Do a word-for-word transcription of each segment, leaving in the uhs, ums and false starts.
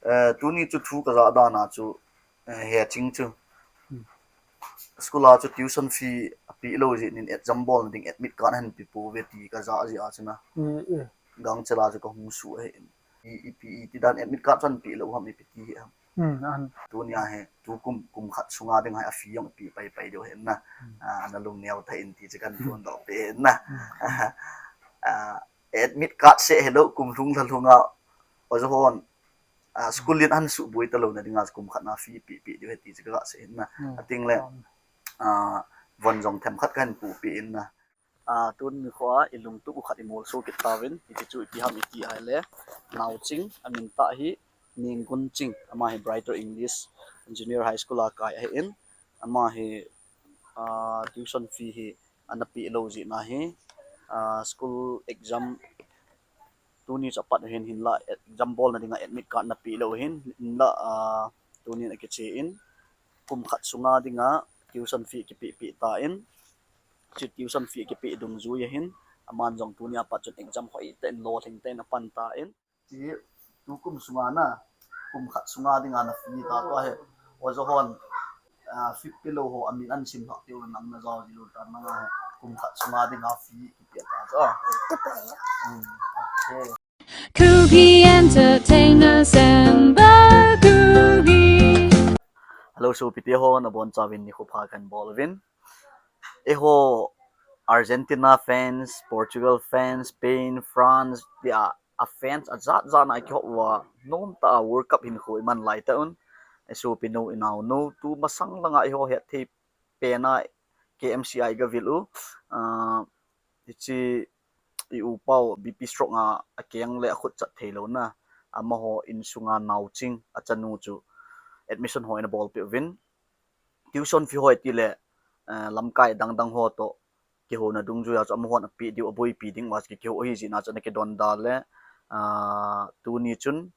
Eh, tuni chu thu kajah dan a chu, eh, he ching chu. Hmm. School a chu tuition fee apeh lou jeh in exam bolna ding admit card ahin pe pouve ti kajah jeh a chu na. Hmm, hmm. Gangchel a chu kahung suh ahi. I, ipi, iti dan admit card chu ahin pe lou ham, ipi ti ham. Hmm, ahin. Tunia hi, tukum, kum khat sunga dinga hi a fee jong ipe pai pai diu ahi na. Hmm. Ah, ana lungneo tah in ti chu kahin phongdoh peh ahi na. Hmm. Ah, admit card seh hilou kum lhung lha lhunga, oja hon, ah, school in ahin suboi talouna dinga kum khat na fee pe, pe diu ahi ti chu kaga sei ahi na. Hmm. Ating le, um, ah, von jong themkhat kahin pu peh ahi na. Ah, tuni nikho a i lungtup u khat i molso kit tauvin, hiche chu ipi ham iti ahile, Naoching, amin tah hi Ninggunching, ama hi Brighter English Junior High School a kai ahin, ama hi, ah, tuition fee hi ana pe lou jeh in ahi, ah, school exam tuni chu apat u hin, hinlah exam bolna dinga admit card ana pe lou hin, hinlah, ah, tunin akiche in, kum khat sunga dinga tuition fee kipe pe tan, chu tuition fee kipe dungjui ahin, aman jong tuni apat chun exam hoitah in lolhing tah in apan tan. Chu tukum sunga na, kum khat sunga dinga na fee ta tua hi, oja hon, ah, fee pe lou ho amin ahin sim lhah diu nang na jao ji lou tan nang a hi, kum khat sunga dinga fee kipe ta chu. Hmm, okay. Kuki Entertainers and the Kuki. Hello, sopite ho, nabonchauvin nikho pha kahin bol uvin. Eiho Argentina fans, Portugal fans, Spain, France, tia, a fans ajat jat na kihop uva, nomtah a World Cup hinkho iman lai tah un. Eiho sopi nu, inao nu, tu masang langa eiho hetthei pen a K M C a iga vil u. Ah, hiche i upa u B P stroke a akeng le akhut chat thei louna, amaho insunga Naoching achanu chu admission ho ana bolpeh uvin, tuition fee ho iti le, eh, lamkai dang dang ho toh kihouna dungjui a chu amahon ape diu, aboipi ding uva chu kihou ahi jeh in a chu ana kidonda le, ah, tuni chun,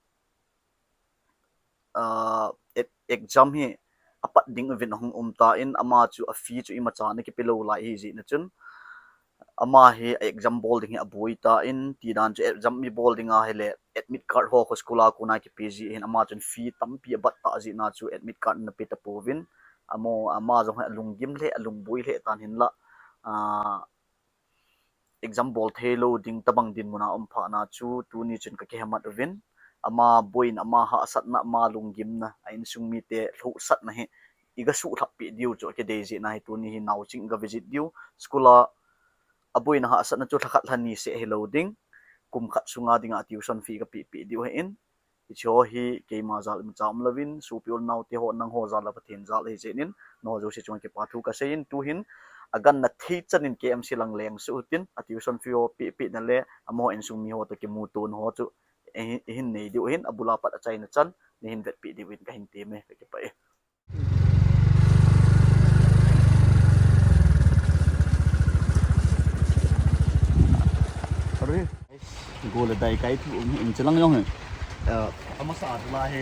ah, e-, exam hi apat ding uvin ahung um tan, ama chu a fee chu imacha ana kipe lou lai ahi jeh in a chun, ama hi exam bol ding hi aboi tan, ti dan chu exam mi bol ding ahile admit card ho kho school a kona kipe ji ahin, ama chun fee tampi abat tah jeh in a chu admit card ana pe tapouvin, ama, ama jong hi alunggim lheh, alungboi lheh tan hinlah, ah, exam bol thei lou ding tobang dinmun a um phat na chu tuni chun kakihemat uvin, ama boina, ama hahsatna, ama lunggimna, a insung mite lhuhsatna hi iga suhlhap peh diu chu akidei jeh in ahi, tuni hi Naoching iga visit diu, school a aboina hahsatna chu lhakhat lhani seh hilou ding, kum khat sunga dinga tuition fee iga pe peh diu ahin, Hiche ho hi keima jal imacha um louvin, sopi u le nao te ho, nangho jal le Pathen jal ahi jeh in, nangho jouse chunga kipa thu kasei in, tuhin, agangna thei chan in K M C lang leng suh utin, a tuition fee ho pe, pe na le, amaho insung mi ho toh kimuto na ho chu, ihin, ihin nei diu ahin, abul a pat achaina chan, neihin vetpeh diuvin kahin temme, kakipah e. Are, go le dai kai thu um in chilang jong hi. Eh, amasa la hi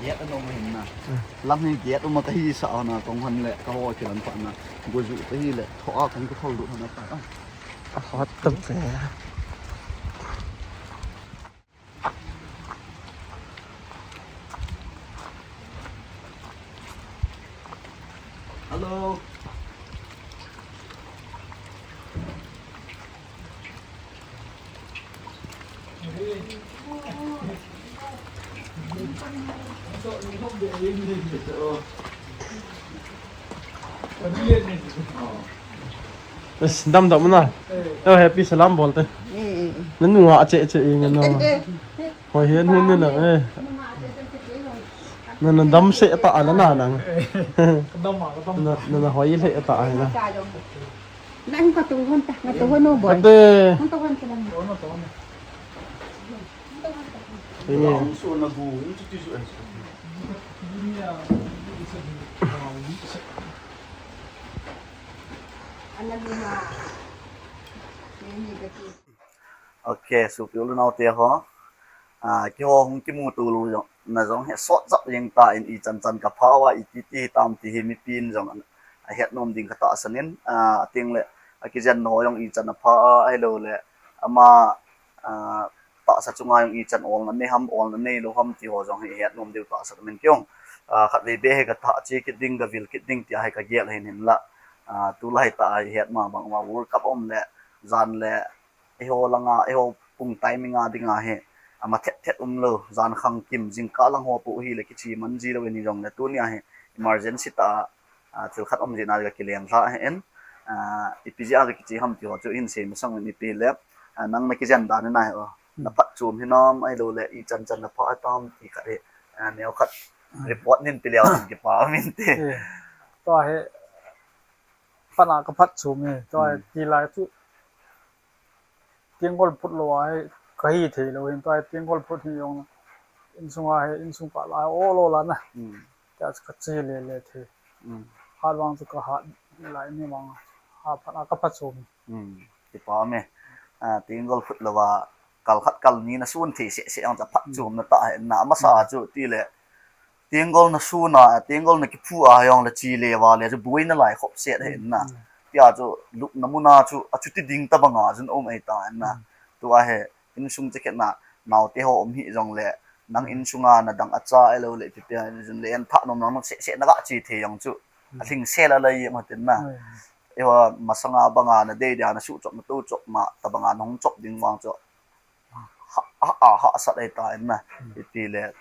gate anom hin na. Hmm. Lang hi gate um a kahi sa na kong han le ka ho kilang pa na. Go ju kahi le tho a kong ka thol du na pa. Ah, hot tam se. Hello. Bas, dam dam na. Oh, happy salam bolte. Eh, eh, eh. Nanu nga che che ing no. Hoi hian hun ni na, eh. Na, na dam se ta ala na nang. Ka dam a, ka dam. Na, na, na hoi le ta ala. Nang ka tu hon ta, na tu hon no boy. Kate. Nang tu hon ta lang. Ine. Ana lima. Ni ni ka tu. Ok, sopi u le nao te ho. Ah, keiho hung kimuto lou jong, na jong hi sot jap jeng tan ichan chan ka pha uva, iti ti hitam ti hi mipin jong ahet nom ding ka tahsan in, ah, ating le akijen na ho jong ichan apha a, ahilou le ama, ah, tahsa chunga jong ichan olna nei ham, olna neilou ham ti ho jong hi ihet nom diu tahsa min kei jong. Ah, khatvei beh hi ka tha che kit ding, ka vil kit ding tia hi ka gel hin hinla. Ah, tulai tah a ihet ma bang ma World Cup um le, jan le, eiho langa, eiho pung timing a dinga hi, ama thet thet umlou, jan khang kim, jingkah lang ho pu hi le kichi man ji lou in hi jong le, tunia hi emergency tah a, ah, thil khat um jeh in a ka kilem lha hi in, ah, ipi jeh a ka kichi ham ti ho chu hin sei masang in ipi le, ah, nang na kijen dan na hi o. Na phatchom hi nam ahilou le, ichan chan na pha tam ti khat hi, ah, neo khat report nin pe leu in kipa min te. Eh, tua hi, pana ka phatchom hi, tua hi, ti lai chu, Tenggol phut lou a hi, ka hi thei lou hin, tua hi tenggol phut hi jong, insunga hi, insung kah la hi, o lo la na. Hmm. Tia chu ka che le le thei. Hmm. Hat vang chu ka hat lai ni vang, ha phat a ka phatchom. Hmm. Kipa me. Ah, tenggol phut lou a, kal khat kal ni na sun thei se se ang cha phatchom na tah hi na, amasa chu ti le, Tenggol na sun a, tenggol na kiphu a jong le chi le va le chu buai na lai khop set hi na. Hmm. Tia chu lupna mun a chu, a chu ti ding ta bang a chun um ei ta na. Hmm. Tua hi, insung che khet na, naote ho um hi jong le, nang insunga na dang a cha ei lou le, pi pia jun le, en tha nom nang se se na ga chi thei jong chu. Hmm. A hling se la lai jong tin na. Hmm. Eiho masanga bang a na dei dia na su chop na tu chop ma, ta bang a na hung chop ding vang chu. Ha, ha, ha, ha, sat ei ta in na. Hmm. Ipi le,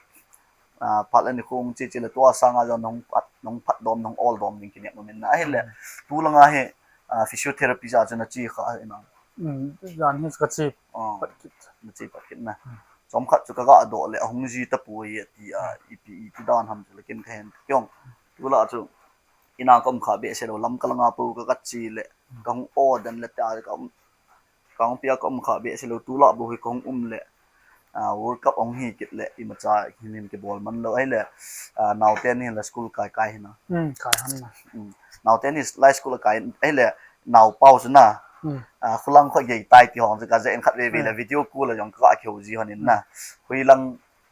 ah, phat le ni khung chi chi le tua sanga jong nong phat, nong phat dom, nong ol dom ding kinem min na. Ahile, hmm, tu langa hi, ah, physiotherapy ja chu na chi kha hi na. Hmm, jan hi ka chi, ah, pat kit. Na chi pat kit na. Hmm. Chom khat chu ka ga do le, ahung ji ta pu ye ti a, hmm, ipi, ipi dan ham chu le kin ka hen kei jong. Tu la chu, ina ka um kha be se lou, lam ka langa pu ka ka chi le, hmm, ka hung o dan le ta ka um, Kangpia ka um kha be se lou, tu la bu hi ka hung um le, ah, World Cup hung hi kit le, imacha hin hin kibol man lou, ahile, ah, naote ni hin la school kai kai hin na. Hmm, kai han na. Hmm. Naote ni lai school kai, ahile, nao pau chu na. Hmm. Ah, khulang kho gei tai ti hong chu ka je en khat ve ve le, hmm, video call la jong ka kihou ji hon in na. Hmm. Hoilang,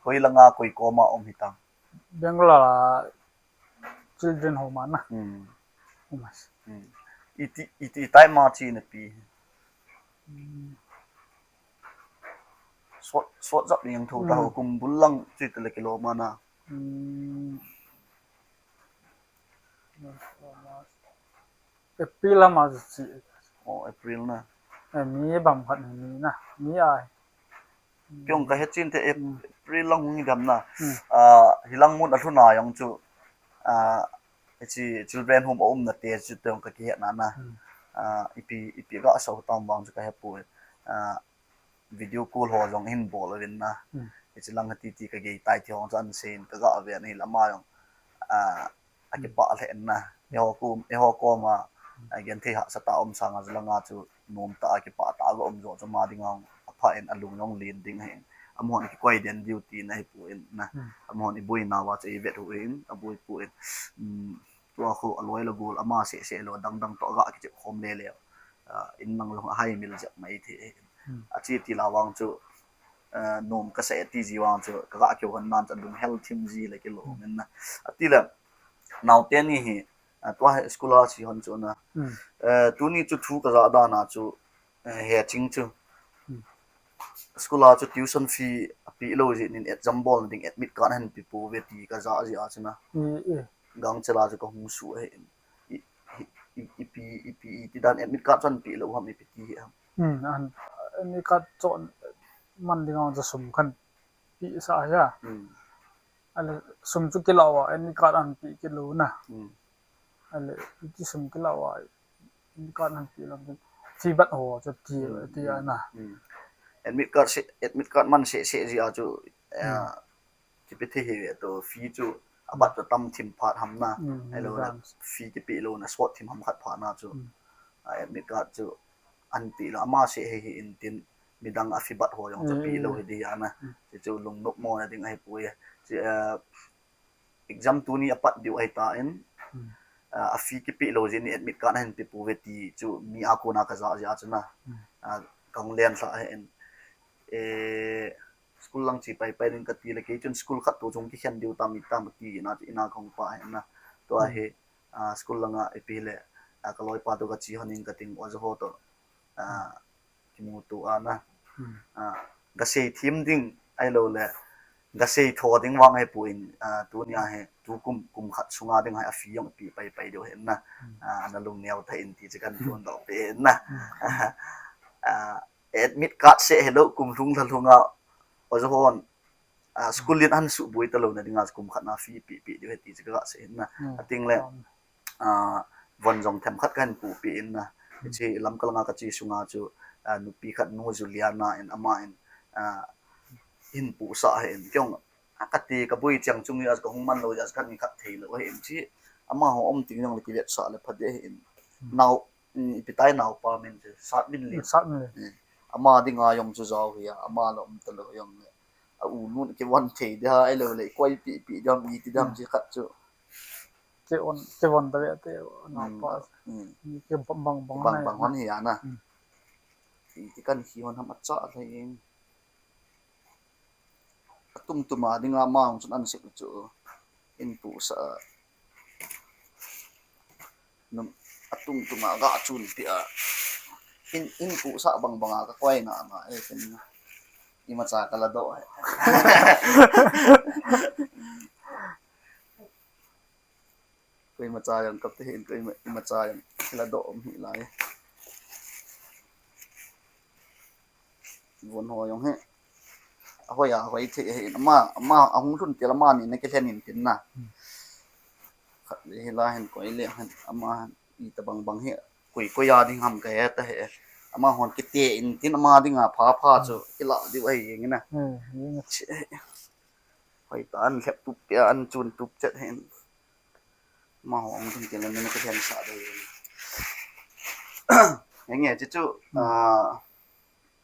hoilanga koi koma um hi tang. Bangalore a Children Home a na. Hmm. Home a. Hmm. Iti, iti, itai ma chi na pi. Hmm. Sot, sot jap ni ang thu ta ho, hmm, kum bul lang chi ta le kilo ma na. Hmm. April a ma chi. Oh, April na. Eh, mi bam khat ni na. Mi ai. Kei jong ka he chin te Ap-, hmm, April lang hung hi dam na. Hmm. Ah, hilang mun a lhun a jong chu, ah, hichi children home a um na te chu te jong ka kihe na na. Hmm. Ah, ipi, ipi ga sa tam vang chu ka he poi. Ah, video call ho jong hin bol uvin na. Hmm. Hichi lang ti ti ka gei tai ti hong chu an sen ka ga ve na hi lama jong. Ah, a, hmm, kipah lheh in na. Eiho kom, eiho koma, hmm, a, genthei hahsa tah a um sanga chu langa chu nom tah a kipah tah a ga um jo chu ama dinga apha in alung jong len ding ahi. Amahon kikoi den diu tina ahi poi na. Hmm. Amahon iboina uva chu eivet u ahin, aboi poi. Um, tua khu aloi le gol ama seh seh lou, dang dang toh ga kichep khom le le. A, in nang jong ahai mil jep mai thei ahi. Hmm. Achi ti la vang chu, a, nom ka sa e ti ji vang chu, ka ga keu hon nan chu alung hel thim ji le kilo, hmm, min na. Ati le, Naote ni hi, ah, tua hi school a chi hon chu na. Hmm. Eh, tuni chu thu ka ja dan a chu, eh, he ching chu. Hmm. School a chu tuition fee a pe lou jeh in exam bol ding admit card ahin pe pouve ti ka ja jeh a chu na. Hmm, eh. Gangchel a chu ka hung su ahi. I, i, i, ipi, ipi, iti dan admit card chu ahin pe lou ham ipi ti ham. Hmm, an, admit card chu man ding a chu sum kan pe sa ahi a. Hmm. Ale, sum chu kila uva, admit card ahin pe kit lou na. Hmm. Ale, iti sum kila uva, admit card ahin pe lou. Fee bat ho chu ti, hmm, ti a na. Hmm. Admit card se, admit card man se, se ji a chu, eh, hmm, kipe thei hi ve to, fee chu abat to tam thim phat ham na. Hmm, ahilou le, dance. Fee kipe lou na, sot thim ham khat phat na chu. Hmm. A, admit card chu ahin pe lou, ama se hi hi in tin, midang a fee bat ho jong chu pe lou hi di a na. Hmm. Chu chu lungnop mo na ding ahi poi. Chu, eh, exam tuni a pat diu ahi ta in, hmm, ah, a fee kipe lou jeh in admit card ahin pe pouve ti chu mi a kona ka ja jeh a chu na. Hmm. Ah, ka hung len lha ahi in. Eh, school lang chi pai pai ding ka ti le kei chun school khat to chung kikhen diu tam i tam ti na chu ina ka hung pa ahi na. Tua, hmm, hi, ah, school langa ipi le, ah, ka loipa to ka chi hon in ka ting oja ho to, ah, hmm, kimuto a na. Hmm. Ah, gasei them ding ahilou le gasei tho ding vang ahipoi, ah, tunia hi tukum, kum khat sunga ding hi afi jong ipi pai pai diu ahi na. Hmm. Ah, ana lungneo thei in ti chu kahin phondoh peh ahi na. Hmm. Ah, admit card seh hilou kum lhung lha lhunga oja hon, ah, school in ahin suboi talou na dinga kum khat na fi ipi ipi diu ahi ti chu kaga sei ahi na. Hmm. Ating le, ah, von jong themkhat kahin puipeh in na. Hmm. Hiche Lamka langa kache sunga chu, ah, nupi khat nu Juliana in ama in, ah, ahin pusah ahi in. Kei jong, ah, kati kaboi cheng chung a kahung man lou a kahin khat thei lou ahi in chi. Amaho um teng jong le kivetsah le pha ding ahi in. Hmm. Nao, mm, ipi tai naopa min chu, Satminlen. Satminlen. Mm. Ama dinga jong chu jao hi a, ama la um talou jong le. A u nun kivon thei ding ham, ahilou le, koi ipi ipi ding ham, iti ding ham, hmm, chi khat chu. Kivon, kivon ta ve te, naopa. Hmm. Hmm. Kibang bang, bang bang, bang hon hi a na. Hmm. Iti kan hi hon ham acha le in. Atum tum a dinga ama hung chun ahin sep chu. Ahin pusah. Num, atum tum a ga chun peh a. Ahin, ahin pusah bang bang a kakoi na na, eh, ken na. Imacha kala doh ahi. Koimacha jong kap te hin, koima, imacha jong kila doh um hi lai. Von ho jong hi. Ahoi a, ahoi thei ahi in. Ama, ama, ahung lhun tel ama ni na kilhen in tin na. Hmm. Khat le hi la hin koi le hin. Ama hin itobang bang hi. Koi, koi a ding ham kahe ta hi. Ama hon kiti in tin ama dinga pha pha chu. Hmm. Kila diu ahi jeng na. Hmm, jeng. Chi. Hoi ta an lhep tup pia an chun tup chet hin. Amaho ong thum tia la nuna ka thian sa dei. Enge, chu chu, hmm, ah,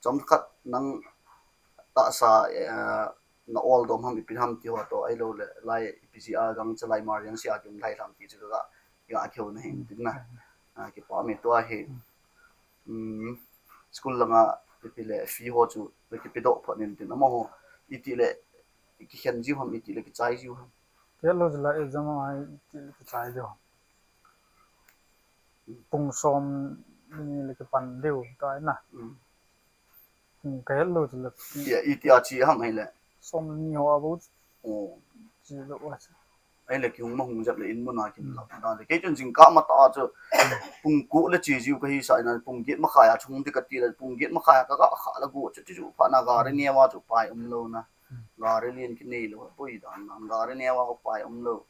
chomkhat nang tahsa, ah, na ol dom ham ipi ham ti ho to, ahilou le, lai ipi ji a gang cha lai mar yang sia kum lai lam ti chu ka, ka kheu na hin tin na. Ah, kipa me tua hi. Hmm, school langa ipi le fee ho chu le kipe doh phot nin tin amaho. Iti le kikhen jiu ham, iti le kichai jiu ham. Kihel lou chula exam a iti le kichai jiu ham. Hmm. Pung som ni le kipan diu tai na. Hmm. Pung kihel lou chula. Iti a, iti a chi ham ahile. Som ni ho a bou. Oh. Chi lou a chi. Ahile kihung ma hung jep le in mun a kin, hmm, lap dan. Kei chun jingkah matah a chu pung ko le chi jiu kahi sa in a pung get makhai a chung ti kati le pung get makhai a ka ga kha la go chu ti chu pha na gari, hmm, neo a chu pai um lou na. Hmm. Gari lien kinei lou, poi dan na gari neo a pai um lou.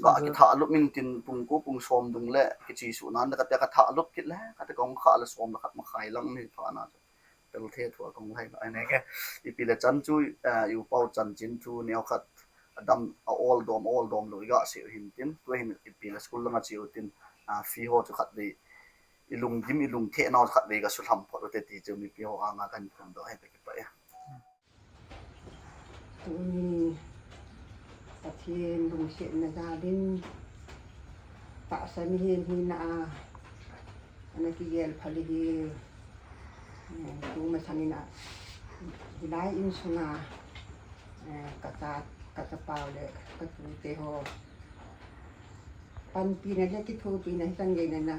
Ga, hmm, kitha lup min tin pung ko pung som dung le kichi su nan kati ka tha lup kit le kati kong kha le som le khat makhai lang ni pha na chu. Tel the thua kong lai lai ne ke. Ipi le chan chu, ah, i u pau chanchin thu neo khat a dam a ol dom, ol dom lou i ga sei u hin tin. Tua hin ipi le school langa che u tin, ah, fee ho chu khat vei i lunggim, i lungthim nau khat vei ga sulham phot u te ti chu mipi ho anga kan phondoh ahi, ka kipah e. Tuni Pathen lungsetna jal in tahsa mihem hina a ana kigel pha le hi, eh, tu masang in a hilai insunga, eh, ka cha, ka chapa u le ka tute ho panpina le kithopina hichan gei na,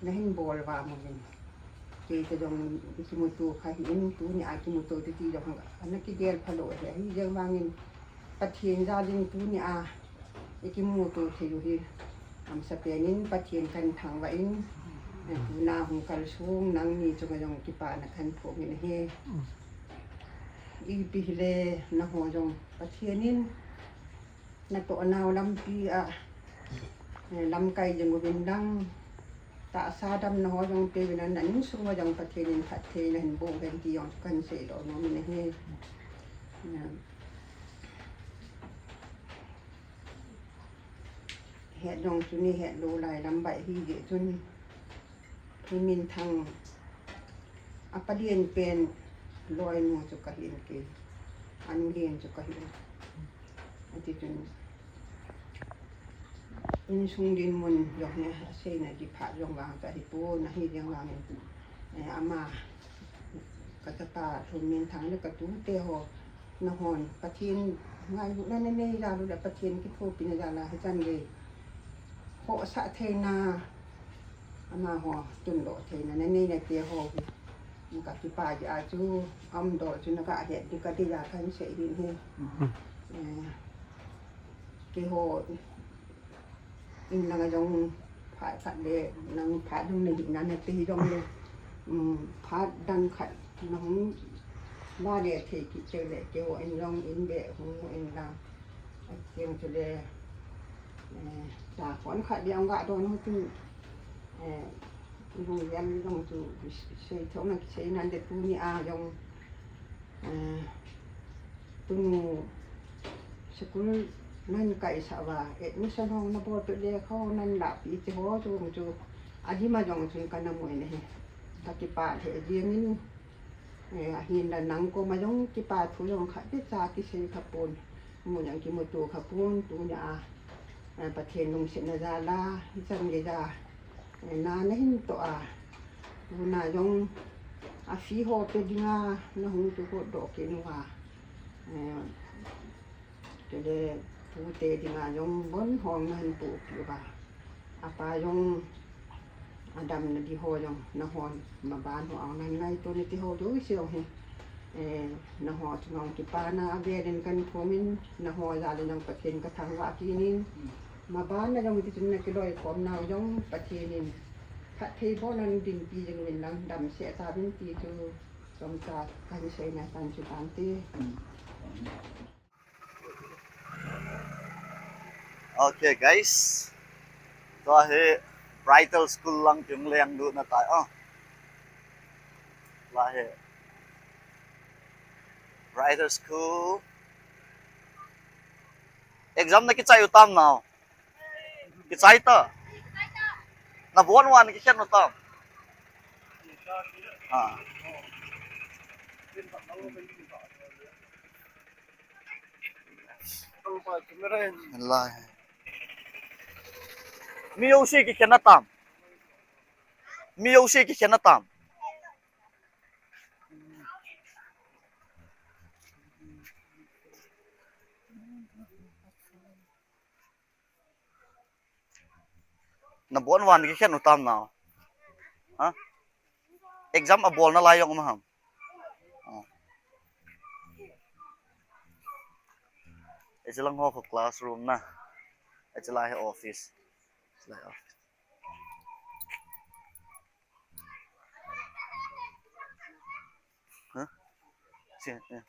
na hin bol uva mo in. Kei ta jong i kimuto kha hi in, tuni a kimuto ti ti jong ana kigel pha lou ahi, ahi jeng vangin Pathen jal in tuni a i kimuto thei u hi. Amasa pen in Pathen kan thangvah in, tuna hung kalsong nangni chunga jong kipana kan phong in ahi. Ipi hile naho jong Pathen in natoh nau lampi a, eh, lamkai jing uvin lang, tahsa damna ho jong pe uvin lang, na insung uva jong Pathen in phattheina hin boh hen ti jong kan sei lou nom in ahi. Het jong chu nei het lou lai lam bai hi jeh chun. Hi minthang a palen pen loinu chu kahin kei. Anu hin chu kahin. Ati chun insung dinmun jong hi aseina di phat jong vang kahi pon ahi jeng vangin, eh, ama ka chapa Thumminthang le ka tute ho nahon Pathen ngailutna nanei jal u le Pathen kithopina jal a hichan gei khohsah theina amaho tundoh theina nanei nate ho hi Ka kipa jeh a chu, aum dol chu na ka het di ka ti a kan sei din hi. Eh, keiho in lang a jong phat khat le, nang phat dung le hi na na ti jong le. Um, phat dang khat na hung ba le thei kit te le keiho in jong in be hung in lang. Tiang chu le, eh, ta kon khat le ang ga don ho tin, eh, Lunglian jong chu sei thou na kisei nan de tuni a jong, eh, tunu school nan kaisah uva, admission hong na bol peh le kho nan lapi ti ho chu chu a dim a jong chun kana mu in ahi. Ka kipa lheh jeng in, eh, ahin la nang koma jong kipa thu jong khat beh cha kisei kha pon. Mu jong kimuto kha pon tuni a, eh, Pathen lungsetna jal a, hichan gei a, eh, na na hin toh a, tuna jong a fee ho pe dinga na hung tu ko doh kit uva. Eh, Chule, tute dinga jong bon hong na hin pu pi uva. Apa jong adam na di ho jong na hon maban ho ang nan ngaito na ti ho jouse jong hi. Eh, na ho chunga kipa na avel in kan khom in, na ho jal in jong Pathen ka thangvah kit in. Maban na jong ti chun na kiloikhom nau jong Pathen in phatthei boh nan dinpi jing uvin lang damsel tauvin ti chu chomcha kahin seina tan chu tante. Okay, guys. Tua hi Brighter School lang kihung leng lut na tai, ah. Tua hi Brighter School. Exam na kichai u tam nao? Kichai ta. Na bon wan kikhen u tam? Ah. Lai. Mi jouse kikhen na tam? Mi jouse kikhen na tam? Na bon wan kikhen u tam nao? Ha? Exam abol na lai jong um ham? Oh. Hiche lang ho kho classroom na. Hiche lai hi office. Hiche lai office. Huh? Si-, eh.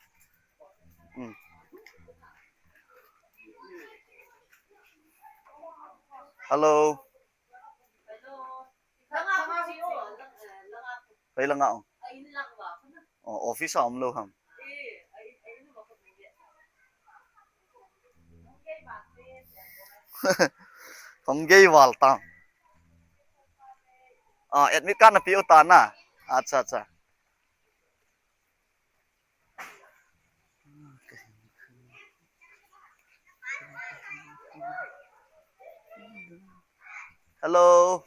Hmm. Hello. Hoi lang a, oh. Oh, office a um lou ham? Hung gei val tam. Ah, admit card na pe u ta na. Acha, acha. Hello.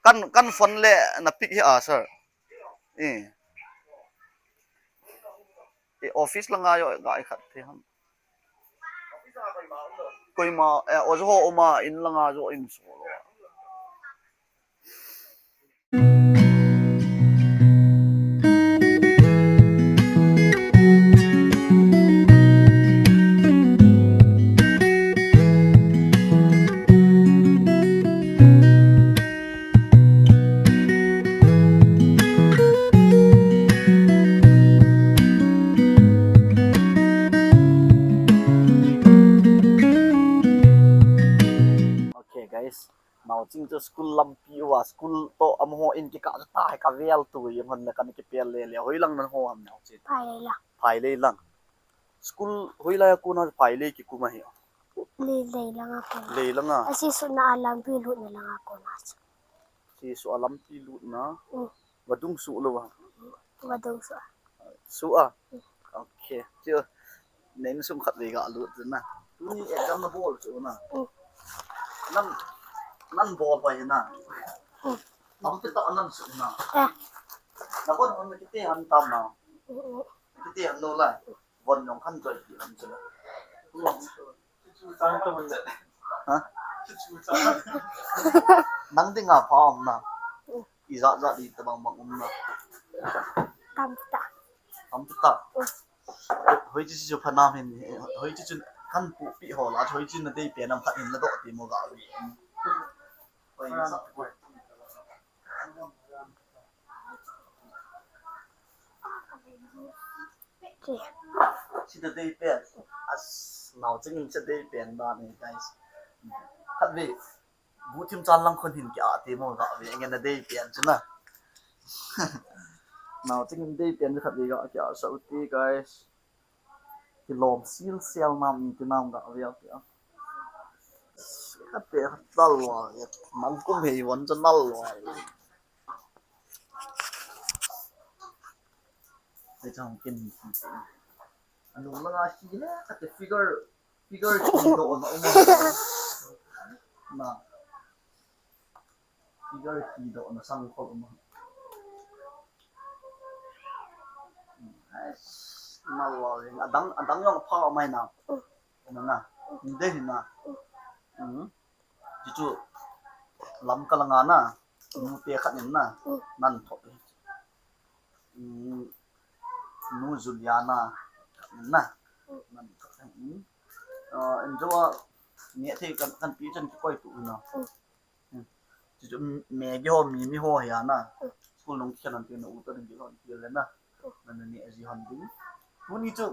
Kan, kan phone le na pick hi a, sir. Eh. Eh, office lang a jo ga i khat the ham. Koima, eh, ojo ho uma in lang a jo in so lo. Okay, guys. Naoching chu school lampi uva, school toh amaho in kikah chu tai, ka vel tu jong hon le kan kipel le le, hoilang nan ho ham naoching? Phailei lang. Phailei lang. School hoilai a kona Phailei kikum ahi? Leilei lang a kona. Leilei lang a. Asesuhna a lampi lutna lang a kona chu. Sesuh a lampi lutna. Mm. Vadung suh lou a? Vadung suh a. Suh a? Mm. Okay. Chu. Nei sum khat vei ga lut na. Tuni exam na bol chu na. Mm. Nan, nan bol pai na. Mm. Am pe ta nan suh na. Eh. Na bon na kiti han tam na. Mm, mm. Kiti han lou lai. Von jong khan choi ti ham chu. Ha? Nang dinga pha um na. Ijat jat di tabang bang um na. Tam ta. Tam ta. Hoi chi chu pha nam hin. Hoi chi chu kan pu pi ho la. Hoi chi na dei pen nam khat hin la doh ti mo ga. Hoi sa. Sida dei pen. As, nau chingin sida dei pen da ni, guys. Khat ve. Bu thim chan lang khun hin kia ti mo ga ve ngen na dei pen chu na. Nau chingin dei pen khat ve ga kia sa u ti, guys. Kilom sil sel nam ni ti nam ga ve kia. Khat ve khat dal wa. Nang kum hei wan chan dal wa. Ai chang ken hi. Anu langa hi le, kate figure, figure hi do na um. Na. Figure hi do na sang ko um. Ai, na wa, adang, adang jong pha mai na. Na na. Ni de hi na. Hmm. Chu chu lam kalanga na, nu te khat in na, nan thot. Mm, nu Juliana khat in na, nan thot. Mm. Ah, enjoy a, ne thei kan, kan pi chan kikoi tu na. Mm. Chu chu Maggie ho, Mimi ho hi a na. School nung khen an te na u ta ding ki hon ki le na. Na na ne ji hon ding. Tuni chu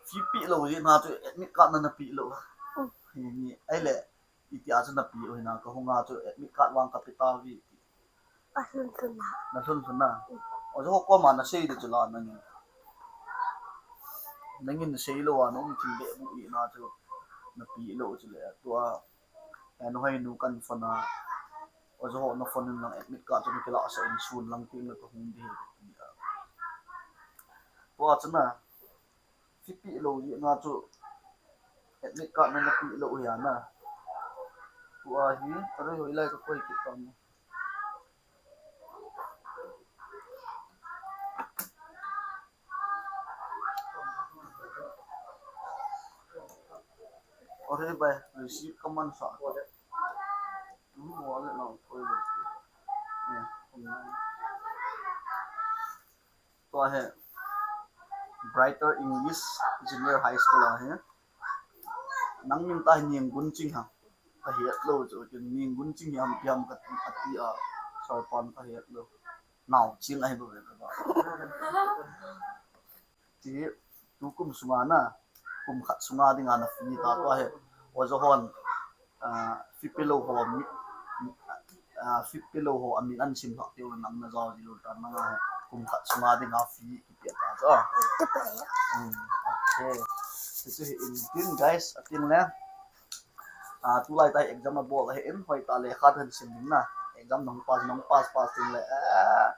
Fee pe lou jeh na chu admit card na na pe lou. Mm. Hi ni, ahile, itia chu na pe u hina, ka hunga chu admit card vang ka pe ta vi. Ka lhun lhun na. Na lhun lhun na. Mm. Oja ho koma na sei de chu la nangin. Nangin sei lou a, na um thim be bu i na chu na pe lou chu le. Tua, eh, na hoi nu kan phone a. Oja ho na phone in lang admit card chu na kila sa in sun lang tin na ka hung di he ka ti a. Tua chu na, Fee pe lou jeh na chu admit card na na pe lou hi a na. Tua hi, arui hoi lai ka koi kit tam. Arui bai, receipt ka man sa. Hmm, wallet lang koi lou. Eh, um. Tua hi Brighter English Junior High School ahi. Nang min ta hi Niang Gun Ching ha. Ka het lou chu, kin Niang Gun Ching hi ham pi ham ka ti, ka ti a. Sir pan ka het lou. Nau Ching ahi bou ve ka ba. Ti tukum sunga na, kum khat sunga dinga na fee ta tua hi. Oja hon, ah, fee pe lou ho mi, ah, fee pe lou ho amin an sim lhah teu nang na jao ji lou tan nang a hi. Kum khat sunga dinga fee kipe ta chu. Hmm, okay. Chu hi in tin guys, atin le. Ah, tulai ta exam a bol ahi in, hoi ta le khat han sim ding na. Exam nong pass, nong pass, pass ding le. Ah,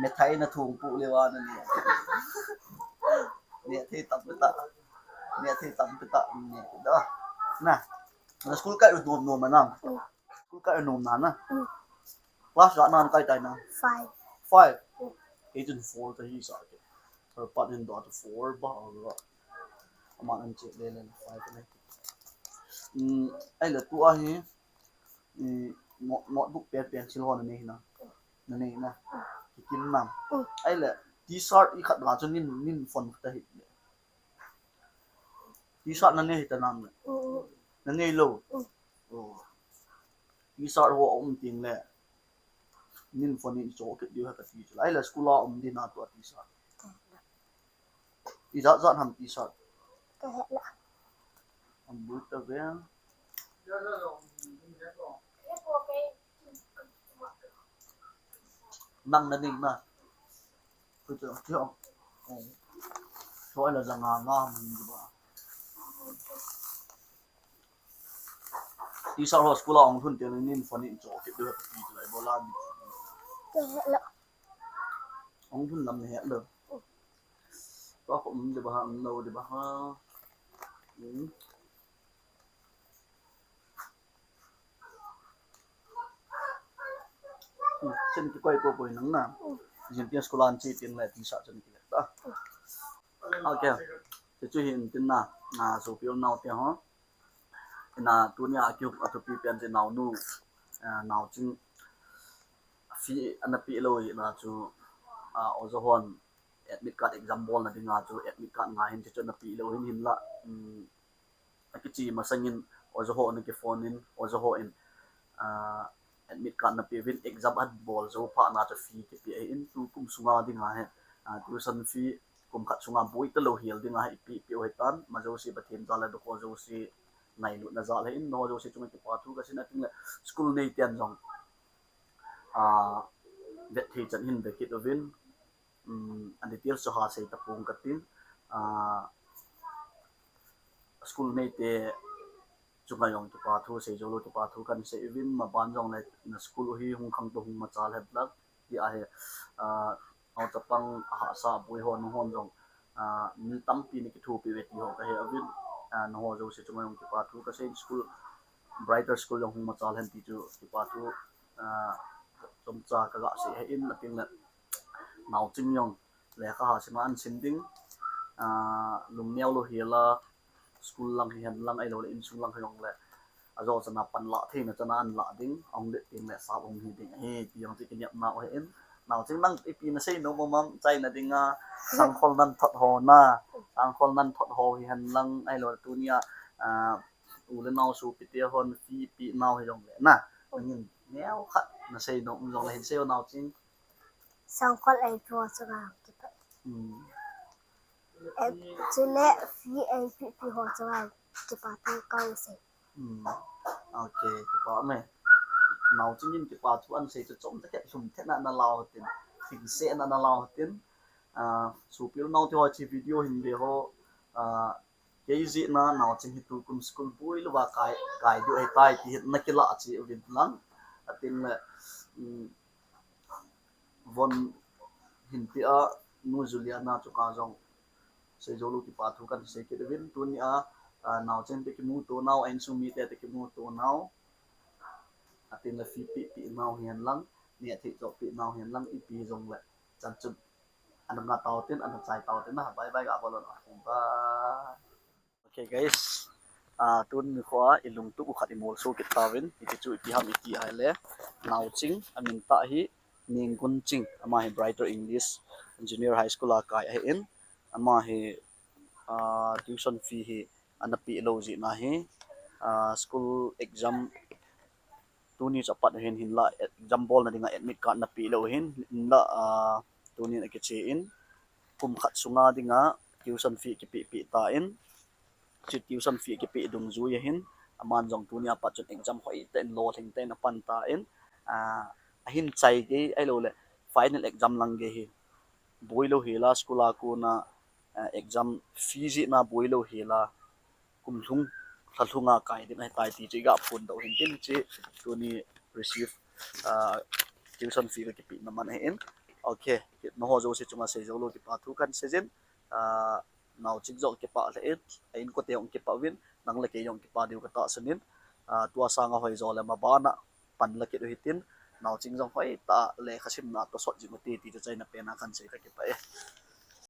Mithai na thum pu le wa na ni. Ni thei tam pe ta. Ni thei tam pe ta. Ni da. Na. Na school kai u nom nom na. Mm. School kai u nom na na. Mm. Class la nan kai tai na. Five. Five. Mm. Eight and four ta hi sa ke. Her part in da to four ba ga. Aman an che le le five ne. Mm, ai le tu a hi. I, no-, notebook pen, pencil ho na nei na. Na nei na. Kikim na. Mm. Ahile, T-shirt i khat la chu nin, nin phone khat hi. T-shirt na nei hi ta nam le. Mm. Na nei lou. Mm. Oh. T-shirt ho um ting le. Nin phone in cho kit diu ha ka ti chu. Ahile, school a um di na tua T-shirt. Ijat jat ham T-shirt. Ka he la. Am bul ta ve. Nang na ning na. Ku chu chu. Oh. Cho la janga nga mun ba. T-shirt ho school a ong thun te nin phone in cho kit diu ha ka ti chu lai bola ni. Ka he la. Ong thun lam ni he lo. Tua ko um de ba ha, um lo de ba ha. Hmm. Hmm, chen ki koi ko ko nang na. Jin pian school an chi tin le T-shirt chen ki le ta. Okay. Te chu hin tin na. Na so pian nau te ho. Ina tunia akihup athupi pen chu naonu, ah, Naoching fee ana peh lou hina chu, ah, oja hon admit card exam bolna dinga chu admit card ngai hin chu ana peh lou hin hinla, um, akiche masangin oja ho ana kiphone in, oja ho in, ah, admit card napeh uvin exam abol jou phat na chu fee kipeh ahin tukum sunga dinga hi, ah, tuition fee kum khat sunga boi talou hel dinga hi ipeh peh u hitan, majouse Pathen jal le dokhom jouse ngailutna jal ahin, nangho jouse chunga kipa thu kasei in ating le school neiten jong, ah, vet thei chan hin ve kit uvin, um, a details chu hasei tapong kating, ah, school neite chunga jong kipa thu, seijou lou kipa thu kahin sei uvin, maban jong le na school u hi hung khangtou hung machal hen lang, ti ahi, ah, nangho chapang ahahsa boi ho nahon jong, ah, mi tampi na kithopi uve ti ho kahe uvin, ah, nangho jouse chunga jong kipa thu kasei in school, Brighter School jong hung machal hen ti chu kipa thu, ah, chomcha kaga sei ahin ating le Naoching jong lekha ha sim a ahin sim ding, ah, lungneo lou hel a, school lang hihen lang ahilou le insung lang hijongle, ajo chana panlah theina chana ahin lah ding, ahung let ding le sap hung hi ding ahi, ti jong chu kinepna u ahin. Naoching nang ipi nasei nom um am, chaina dinga, sangkhol nan thot ho na, sangkhol nan thot ho hihen lang ahilou le tunia, ah, u le nao sopite hon fee peh nau hijongle na, nangin neokhat nasei nom um jongle hin sei o Naoching. Sangkhol eipeh ho chunga kipa. Hmm. Eh, chule fee eipeh peh ho chunga kipa thu kasei. Hmm. Ok, kipa me. Naoching in kipa thu ahin sei chu chomcha khat lhum thetna ana lau tin, thingsetna ana lau tin. Ah, sopi u le nao te ho, hiche video hin ve ho, ah, kei jeh a Naoching hi tukum school boi louva kai, kai diu ahitai ti hi nakilah cheh uvin lang. Ating le, um, von hin peh a, Nu Juliana chunga jong seijou lou kipa thu kahin sei kit uvin, tunia, ah, Naoching te kimuto nau, a insung mite te kimuto nau, ating le fee peh peh nau hihen lang, neh thei joh peh nau hihen lang, ipi jongle chan chun ana nga tau tin, ana chai tau tin na, bye bye ga bol un. Okay, bye. Okay guys, ah, tun nikho a ilungtup u khat imolso kit tauvin, hiche chu ipi ham iti ahile, Naoching, amin tah hi Nenggunching, ama hi Brighter English Junior High School a kai ahin, ama hi, ah, tuition fee hi ana peh lou jeh a hi, ah, school exam tuni chu apat u hin hinla, exam bolna dinga admit card ana peh lou hin, hinla, ah, tunin akiche in, kum khat sunga dinga tuition fee kipeh peh tan, hiche tuition fee kipeh dungjui ahin, aman jong tunia pat chun exam hoitah in lolhing tah in apan tan, ah, ahin chai gei ahilou le final exam lang gei hi boi lou hel a, school a kona, ah, exam fee jeh a boi lou hel a, kum lhung, lha lhunga kai ding ahitai ti chu iga phondoh hin tin, hiche tuni receive, ah, tuition fee kakipehna man ahin. Okay, nangho jouse chunga seijou lou kipa thu kahin seijin, ah, Naoching jong kipah lheh in, a inkote jong kipah uvin, nang le kei jong kipah diu katahsan in, ah, tua sanga hoijo le maban a panla kit u hitin, Naoching jong hoitah a lekha simna a tosot jing u hite ti chu achaina pen a kahin sei, kakipah e.